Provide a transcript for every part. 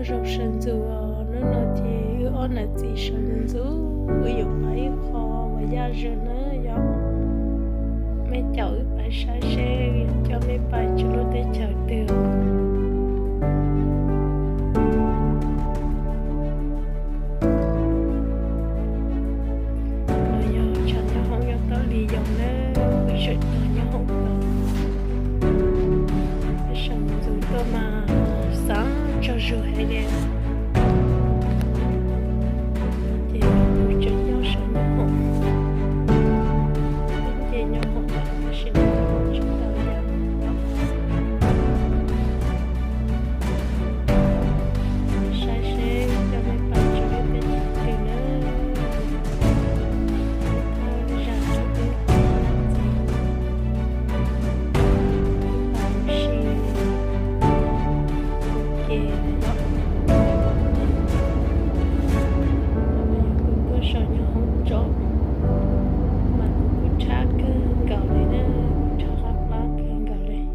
Zoo sawv ntxov os, hnub no ces wb ob niam txiv sawv ntxov ntxov, wb yuav pais ib qho uas yaj zoov na yom. Mej caum wb pais saib seb wb yuav coj mej pais txug lub teb chaws twg. No yog tshav nyob hoob yog tau li yog na, wb tseem tau nyob hoob tau. Peb sawv ntxov tuaj mas xav tsaug zug heev li. Ces kuv tseem nyob sawv nyob hoob, nce nyob hoob tab sis nws tsis tau yam. Saib seb coj mej pais txug lub teb chaws twg na. Thawj zaug rau peb ntxiv, pais ua si ua ke na yom. Kuv tuaj saum nyob hoob tsob mas kuv kuj rhab kawg nkaus li na, kuv rhab qab plab kawg nkaus li.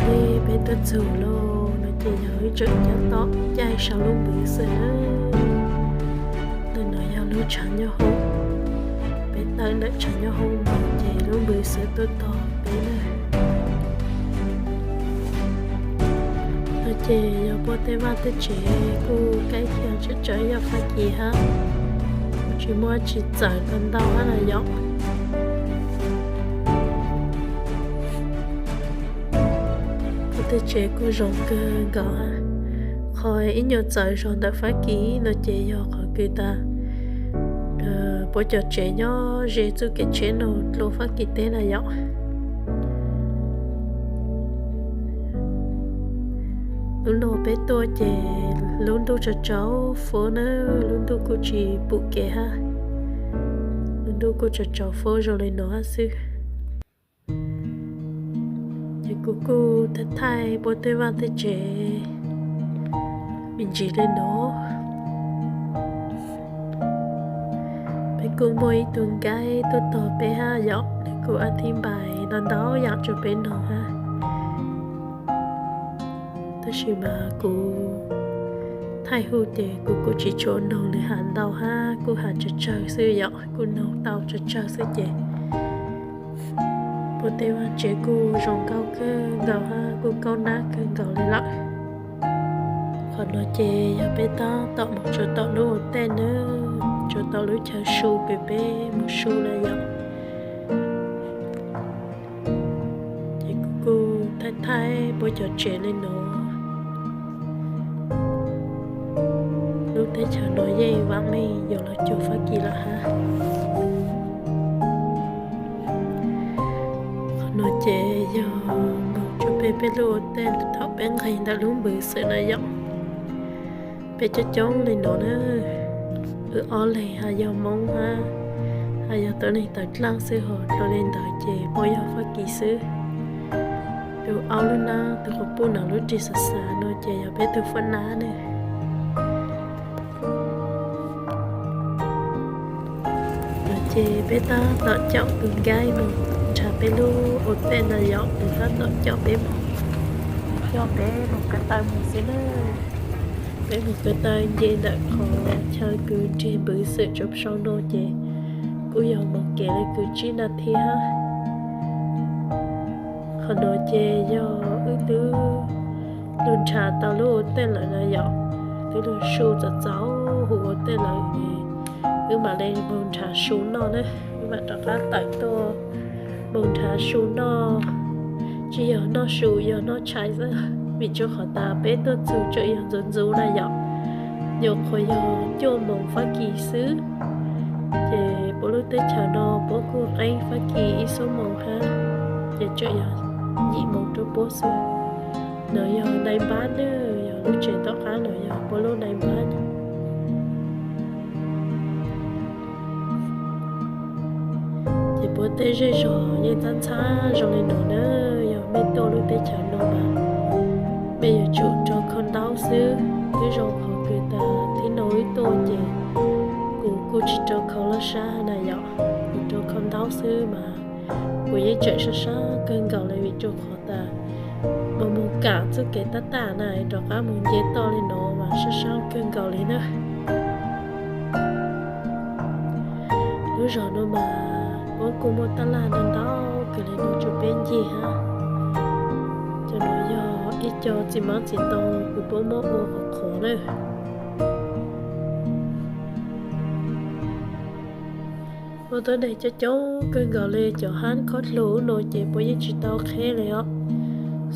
Li peb tuaj txug lawm no ces yog wb tseem nyob tom caij sau lub npws xwb na. Ntawm no yog lub tshav nyob hoob, peb tawm ntawm tshav nyob hoob mus ces lub npws xwb tuaj tos peb na. No ces yog puag tej vaj tej tsev kuj kaib khiav tsawv tsawv yog Fab Kis hab, kuj tsis muaj tsis txawv ntau hab na yom. Puag tej tsev kuj zoo kawg nkaus hab. Qhov ib nyuag txawv zog ntawm Fab Kis no ces yog qhov kws tas puab cov tsev nyob ze txuj kev tsheb no dlua Fab Kis teb na yom. Hnub no peb tuaj ces lub ntuj tsaus tsaus fuab na, lub ntuj kuj tsis pum kev hab. Lub ntuj kuj tsaus tsaus fuab zoo li no hab xwb. Ces kuv kuj thaij thaij puab tej vaj tej tsev me ntsis li no. Peb kuj muaj ib tug nkaib tuaj tog peb hab yom, nws kuj a thib npais no ntau yam rua peb noog hab. Tab sis mas kuv thaij hu ces kuv kuj tsis tshua noog nws has ntau hab, kuj has tsawg tsawg xwb yom, kuj noog tau tsawg tsawg xwb ces puab tej vaj tsev kuj zoo nkauj kawg nkaus hab, kuj kaub nab kawg nkaus li lawm. Qhov no ces yog peb tab tom mus tsuas tom lub hotel na, tsuas tom lub chaw su kws peb mus su na yom. Ces kuv kuj thaij thaij puab cov tsev li no. Lub teb chaws no yeej vam meej yog los cuag Fab Kis lawm hab. Qhov no ces yog moog rua peb peb lub hotel thaum peb nqeg ntawm lub npws xwm na yom. Peb coob coob li no na, wb ob leeg has yog Moob hab, has yog tawv neeg tawv dlaaj xwb, ho dlua li ntawd ces puab yog Fab Kis xwb. Tus aub lub nab, tus quas puj nram lub ris xav xav no ces yog peb tug phab nab ne. No ces peb tab tom caum tus nkaib moog nrhav peb lub hotel na yom, nws tab tom caum peb moog, coj peb moog ko taw moog xwb na. Peb moog ko taw nce ntawm qhov chaw kws nrig npws xwm tsuas sau no ces kuj yog moog kev le kws tsib nas this hab. Qhov no ces yog wb twb lug nrhav tau lub hotel lawm na yom, twb lug su txaus txaus huv hotel lawm es wb mam le moog nrhav su noj na, wb mam rov qab tawm tuaj Moos nrhav su noj, tsis yog noj su, yog noj tshais xwb, vim rau qhov tas peb tuaj txug tseem yog ntxuv ntxuv na yom. Nyuam qhuav yog cuaj moos Fab Kis xwb, ces puab lub teb chaws no puab kuj qeeb Fab Kis ib xuab moos hab, ces tseem yog yim moos rau puab xwb. No yog nai npab na, yog lub tsev tom qab no yog puab lub nai npab. Ces puab tej zej zog yeej ntxhab ntxhab zoo li no na. Yog mej tuaj lub teb chaws no mas mej yuav tsum rau khau ntaub xwb. Twb zoo qhov kws tas thib no wb tuaj ces kuv kuj tsis rau khau laj sab na yom, kuv rau khau ntaub xwb mas kuv yeej tseem sab sab kawg nkaus li vim rau qhov tas mus mus kam txuj kev tab tam na rov qab mus nce toj li no mas sab sab kawg nkaus li na. Lub zog no mas puab kuj muaj taj laj ntau ntau kawg li no rau peb ncig hab. Cov no yog ib co txiv hmab txiv ntoo kws puab muab ua qhuav qhuav na. Muaj tuab neeg coob coob kawg nkaus li, cov hab khob hlub no ces puab yeej tsis tau qheb li os.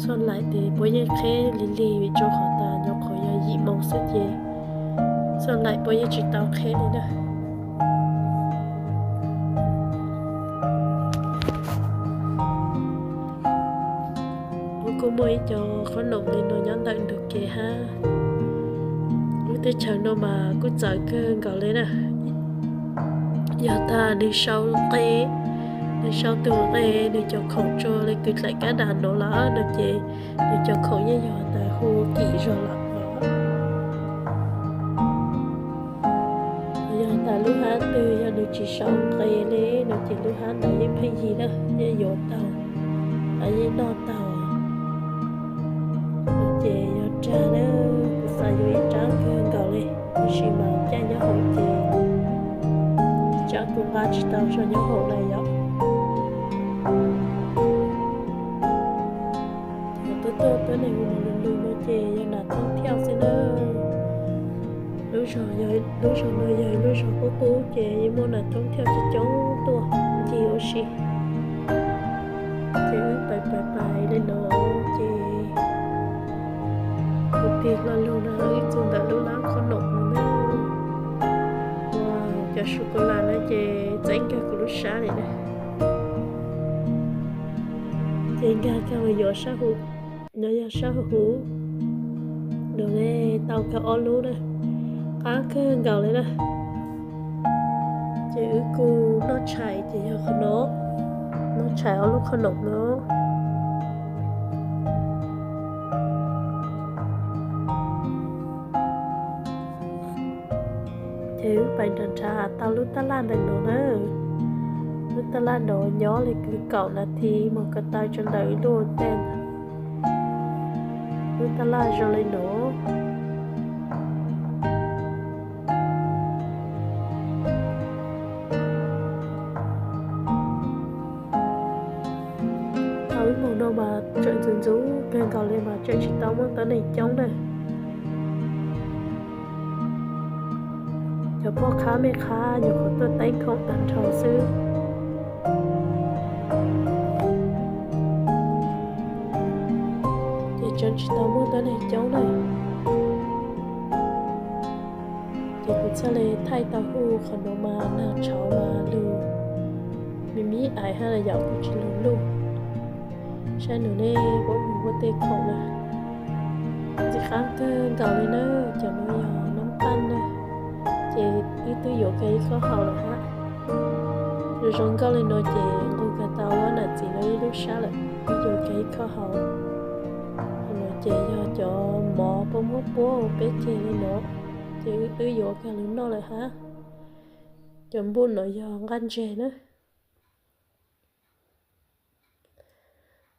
Xoj laim tes puab yeej qheb lig lig vim rau qhov tas nyuam qhuav yog yim moos xwb ces xoj laim puab yeej tsis tau qheb li na. Puab kuj muaj ib co qhob noom li no nyob ntawm ntug kev hab. Lub teb chaws no mas kuj txawv kawg nkaus li na. Yog tas nws sau nqe, nws sau tus nqe nws cov khoom tso li kws dlaim kab das no lawm no ces nws cov khoom yeej yog tas hu kim zog lawm no. Yog tas lub hab twg yog nws tsis sau nqe li no ces lub hab ntawd yeej pheej yig na, yeej yuav taug, yeej noj taug. Ces yog rag na, kuv xav yuav ib rab kawg nkaus li, tab sis mas caij nyob hauv ces tsam kuv nqa tsis tau zog nyob hauv na yom. Tuaj tuaj tuaj neeg mus mus lug lug no ces yog nas thoob thiaj xwb na. Lub zog no yog lub zog qub qub ces yeej muaj nas thoob thiaj coob coob tuaj ncig ua si. Ces wb pais pais pais li no ces kuv tig hlo lug no wb txug ntawm lub lab qhob noom no na. Ua cov su ka las no ces txeeb kawg kuv lub sab li na. Ces nkag kag mus yuav sab huv, no yog sab huv huv no ne, tau kag ob lub na, qab kawg nkaus li na. Ces wb kuj noj tshais ces yog qhov no, noj tshais ob lub qhob noom no. Ces wb pais nrhav nrhav tau lub taj laj ntawm no na. Lub taj laj no nyob li kwv kaum nas this mus ko taw rau ntawm wb lub tej. Lub taj laj zoo li no. Thaum wb mus no mas tseem ntxuv ntxuv kawg nkaus li mas tseem tsis tau muaj tuab neeg coob na. Cov poj qhab mej qhab nyuam qhuav tuaj teeb khoom tag nrho xwb. Ces tseem tsis tau muaj tuab neeg coob na. Ces kuv txhaj le thaij tau hu qhov no mas nag tshauv mas lug me me aiv hab los yog kuj tsis lug luj. Saib nws ne, puab mus ua tej khoom na. Ntxim qab kawg nkaus li na, cov no yog nab paj na. Ces wb twb yuav kiag ib khob haus lawm hab. Zoo zoo nkauj li no ces nqus kiag tau ob nam txiv no ib lub sab lawm, wb yuav kiag ib khob haus. Qhov no ces yog cov mov puab muab puab ua peb ceg li no, ces wb twb yuav kiag lug noj lawm hab. Cov npuj no yog nqaj ntseg na.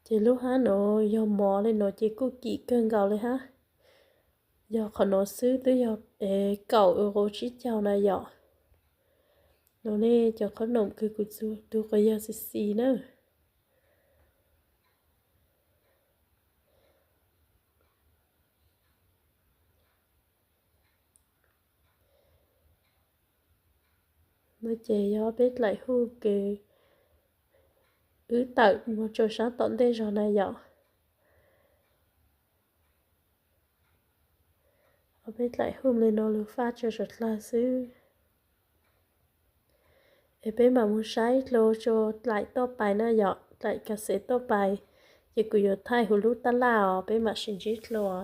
Ces lub hab no yog mov li no ces kuj kim kawg nkaus li hab. Yog qhov no xwb twb yog kaum euro tsib caug na yom. No ne, cov qhob noom kws kuv txug tug quas yawg xis xis na. No ces yog peb dlaim hu kws wb tawm mus rau sab tom ntej zog na yom. Peb dlaim hu li no lug faj tsua suav dlawg xwb. Es peb mam mus saib dlua rua dlaim tuaj pais na yom, dlaim kas xev tuaj pais, ces kuv yuav thaij huv lub taj laj os, peb mam sib ntsib dlua.